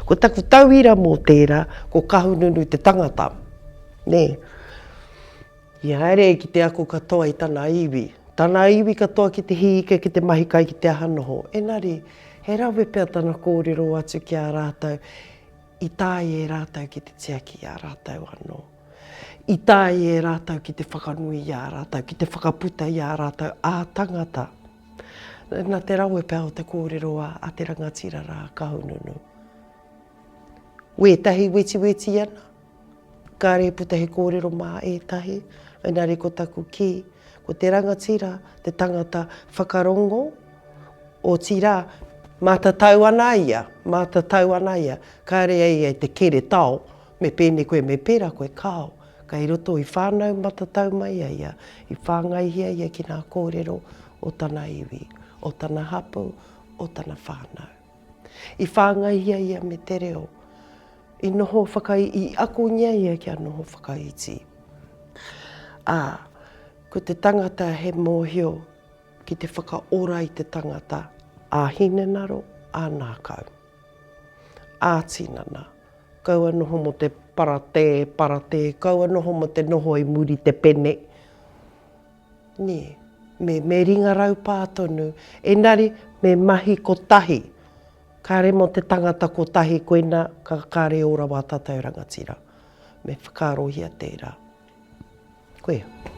Ko taku tauira mō tērā, ko Kahungunu te tangata, nē. I haere ki te ako katoa i tana iwi. Tana iwi katoa ki te hī ika, ki te mahi kai, ki te aha noho. Engari, he rawe pea tana kōrero atu ki a rātou, i taea e rātou ki te tiaki i a rātou anō. I taea e rātou ki te whakanui i a rātou, ki te whakaputa i a rātou ā-tangata. Nā te rawe pea o te kōrero a te rangatira rā a Kahungunu. Wētahi wetiweti ana, kāre e puta he kōrero mā ētahi, engari ko taku kī, ko te rangatira te tangata whakarongo, otirā, mātatau ana ia, mātatau ana ia, kāre a ia i te kere tao, me pēnei koe, me pērā koe, kāo, kei roto i whānau matatau mai a ia, i whāngaihia ia ki ngā kōrero o tana iwi, o tana hapū, o tana whānau. I whāngaihia ia me te reo. I noho whakai, i akongia ia kia noho whakaiti. Ā, ko te tangata he mōhio ki te whakaora i te tangata ā-hinengaro, ā-nākau, ā-tinana. Kaua noho mō te paratē, paratē, kaua noho mō te noho i muri te pene. Nē, me, me ringa raupā tonu, engari me mahi kotahi. Kāre mō te tangata kotahi koina ka kāre ora wā tātou rangatira. Me whakaarohia tērā. Koia.